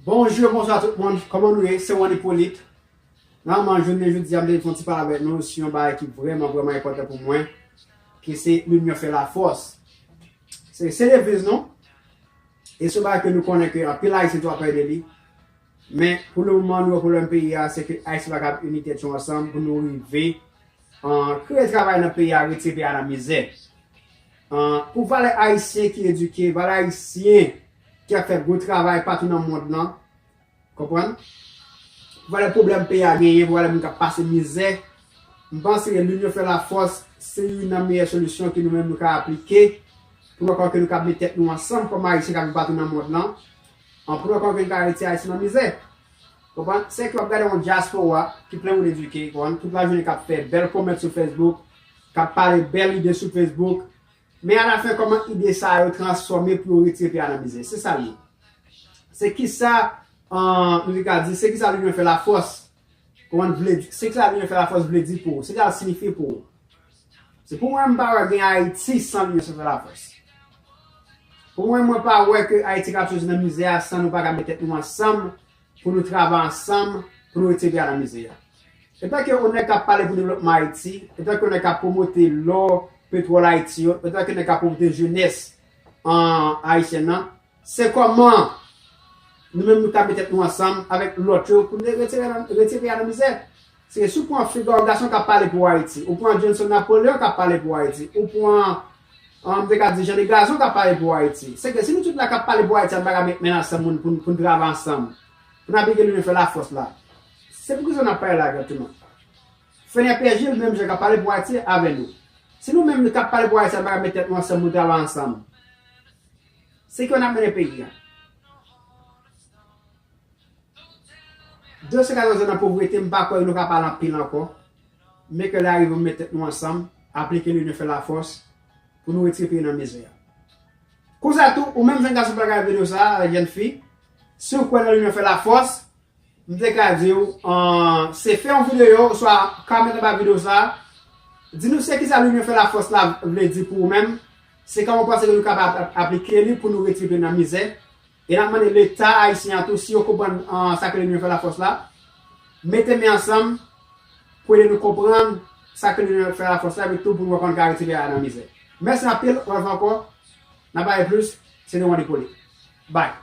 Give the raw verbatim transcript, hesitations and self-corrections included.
Bonjou, bonswa tout moun. Kòman nou ye? Se Juan Hyppolite. Nòmalman, jounen jodi a, m te fè yon ti pale avèk nou sou yon bagay ki vrèman, vrèman enpòtan pou mwen, ki se L'union fait la force. Se, se deviz nou. E se yon bagay ke nou konnen ke anpil Ayisyen tou ap pale de li. Men, pou le moman, nou gen pwoblèm peyi a, se ke Ayisyen pa kab ini tèt yo ansanm pou nou rive, an, kreye travay nan peyi a, retire peyi a nan mizè. An, pou valè Ayisyen ki edike, valè Ayisyen ki ap fè gwo travay patou nan mond lan, konprann? Pou valè pwoblèm peyi a genyen, pou valè moun k ap pase mizè, m panse ke L'union fait la force se youn nan meyè solisyon ke nou menm nou ka aplike pou nou konn ke nou kab met tèt nou ansanm kòm Ayisyen k ap viv patou nan mond lan, an pou nou konn ke nou ka retire Ayiti nan mizè. Konprann? Se ke w ap gade yon dyaspora ki plen moun edike, konprann? Tout lajounen k ap fè bèl kòmantè sou Facebook, k ap pale bèl ide sou Facebook, men alafen kòman ide sa yo transfòme pou yo retire peyi a nan mizè? Se sa l ye. Se kisa, an, nou te ka di, se kisa L'union fait la force, kòman vle di, se kisa L'union fait la force vle di pou ou, se kisa l siyifye pou ou. Se pou mwen, m pa wè gen Ayiti san L'union fait la force. Pou mwen, mwen pa wè ke Ayiti ka soti nan mizè a san nou pa ka met tèt nou ansanm pou nou travay ansanm pou nou retire peyi a nan mizè a. Etan ke yon nèg k ap pale pou devlopman Ayiti, etan ke yon nèg k ap pwomote lò, petwòl Ayiti yo, etan ke yon nèg k ap pwomote jenès, an, ayisyèn nan, se kòman nou menm nou ka met tèt nou ansanm avèk lòt yo pou nou retire, retire peyi a nan mizè. Se si w pran Figaro Garçon k ap pale pou Ayiti, ou pran Johnson Napoleon k ap pale pou Ayiti, ou pran, an, m te ka di Jean de Gazon k ap pale pou Ayiti. Se ke si nou tout la k ap pale pou Ayiti, nou pa ka met men ansanm pou, pou, pou n travay ansanm, pou n aplike L'union fait la force la, se poukisa n ap pale la egzakteman? Fenè Pè Jil menm jan k ap pale pou Ayiti avè nou. Si nou menm nou k ap pale pou Ayiti, nou pa ka met tèt nou ansanm pou n travay ansanm, se ki yo n ap mennen peyi a. Dosye katòz an nan povrete, m pa kwè nou ka pale anpil ankò. Men ke lè a rive, nou met tèt nou ansanm, aplike L'union fait la force pou nou retire peyi nan mizè a. Konsa tou, ou menm jèn gason pa gade videyo sa a, jèn fi, si w kwè nan L'union fait la force, m te ka di w, an, se fè yon videyo, oswa kòmante anba videyo sa a, di nou se kisa L'union fait la force la vle di pou ou menm, se kòman w panse ke nou kapab ap-, aplike li pou nou retire peyi nan mizè, e n ap mande Leta ayisyen an tou, si yo konprann, an, sa ke L'union fait la force la, mete men ansanm pou ede nou konprann sa ke L'union fait la force la, epi tou pou nou konn ka retire peyi a nan mizè. Mèsi anpil, yon lòt fwa ankò, n ap pale plis, se te Juan Hyppolite. Bye.